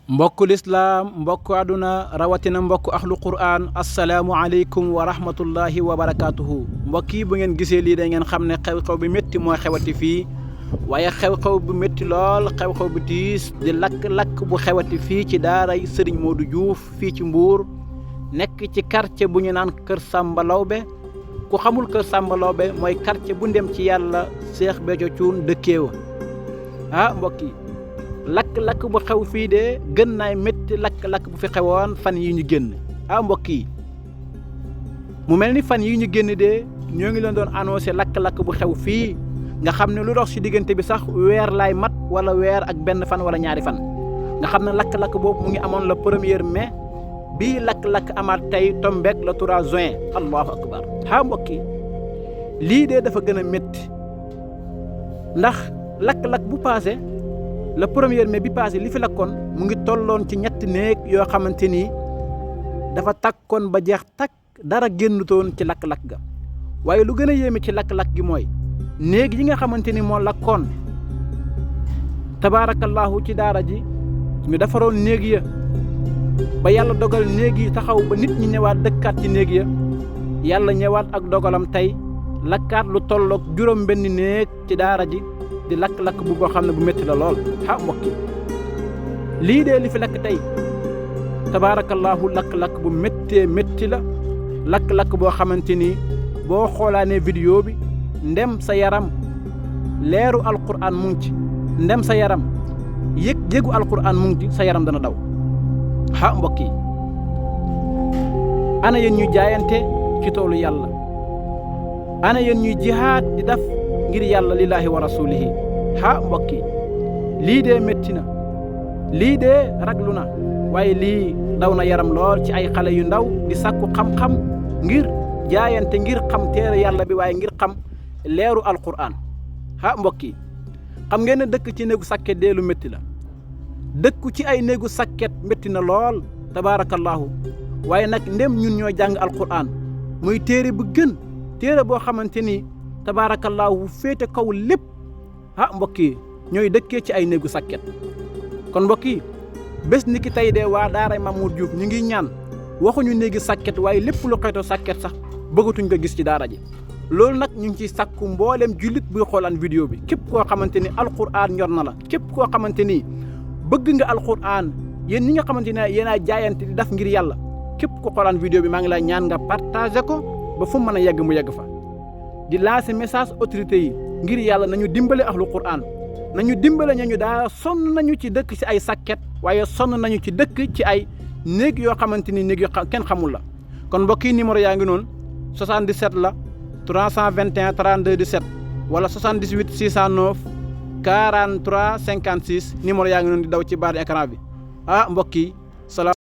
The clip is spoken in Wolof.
mbokku lislaam mbokku àdduna rawatina mbokku axlu qur'an assalaamu aleykum wa rahmatullahi wa barakaatuhu mbokk yi bu ngeen gisee lii da ngeen xam ne xew-xew bi métti mooy xewati fii waaye xew-xew bu métti lool xew-xew bu diis di lakk-lakk bu xewati fii ci daaray Serigne Modou Diouf fii ci Mbuur nekk ci quartier bu ñu naan Kër Samba Lawbe ku xamul Kër Samba Lawbe mooy quartier bu ndem ci yàlla Cheikh Béthio Thioune dëkkeewa mbokk yi lakk-lakk bu xew fii de gën naay métti lakk-lakk bu fi xewoon fan yi ñu génn mbokk yi mu mel ni fan yi ñu génn de ñoo ngi leen doon annoncé lakk-lakk bu xew fii nga xam ne lu dox ci diggante bi sax weer laay mat wala weer ak benn fan wala ñaari fan nga xam ne lakk-lakk boobu mu ngi amoon le 1er mai bii lakk-lakk amaat tey tombeek le 3 juin allahu akbar mbokk yi lii de dafa gën a métti ndax lakk-lakk bu paase le 1er mai bi passé li fi lakkoon mu ngi tolloon ci ñetti néeg yoo xamante ni dafa takkoon ba jeex takk dara génnutoon ci lakk-lakk ga waaye lu gën a yéeme ci lakk-lakk gi mooy néeg yi nga xamante ni moo lakkoon tabaarakallahu ci daara ji ñu defaroon néeg ya ba yàlla dogal néeg yi taxaw ba nit ñi ñëwaat dëkkaat ci néeg ya yàlla ñëwaat ak dogalam tey lakkaat lu tolloog juróom benn néeg ci daara ji di lakk-lakk bu boo xam ne bu métti la lool mbokk yi lii de li fi lakk tey tabaarakallahu lakk-lakk bu méttee métti la lakk-lakk boo xamante ni boo xoolaanee vidéo bi ndem sa yaram leeru alquran mu ngi ci ndem sa yaram yëgu alquran mu ngi ci sa yaram dana daw mbokk yi ana yéen ñuy jaayante ci toolu yàlla ana yéen ñuy jihaad di def ngir yàlla lillahi wa rasulihi mbokk yi lii de métti na lii de raglu na waaye lii daw na yaram lool ci ay xale yu ndaw di sàkku xam-xam ngir jaayante ngir xam téere yàlla bi waaye ngir xam leeru alquran mbokk yi xam ngeen ne dëkk ci néegu sàkket dee lu métti la dëkku ci ay néegu sàkket métti na lool tabaarakallahu waaye nag ndem ñun ñoo jàng alquran muy téere bu gën téere boo xamante ni tabaarakallahu féete kaw lépp mbokk yi ñooy dëkkee ci ay néegu sàkket kon mbokk yi bés ni ki tey de waa daaray Mamour Diouf ñu ngi ñaan waxuñu néegi sàkket waaye lépp lu xeetoo sàkket sax bëggatuñ ko gis ci daara ji loolu nag ñu ngi ciy sàkku mbooleem jullit buy xoolaan vidéo bi képp koo xamante ni alquran ñor na la képp koo xamante ni bëgg nga alquran yéen ñi nga xamante ne yéen a jaayante di def ngir yàlla képp ko xoolaan vidéo bi maa ngi lay ñaan nga partagé ko ba fu mu mën a yegg mu yegg fa di lancer message autorités yi ngir yàlla nañu dimbale ahlu quran nañu dimbale ñañu daa sonn nañu ci dëkk ci ay sàkket waaye sonn nañu ci dëkk ci ay néeg yoo xamante ni néeg yoo kenn xamul la kon mbokk yi numéro yaa ngi noonu 77 la 321 32 17 wala 78 609 43 56 numéro yaa ngi noonu di daw ci barre écran bi mbokk yi salaam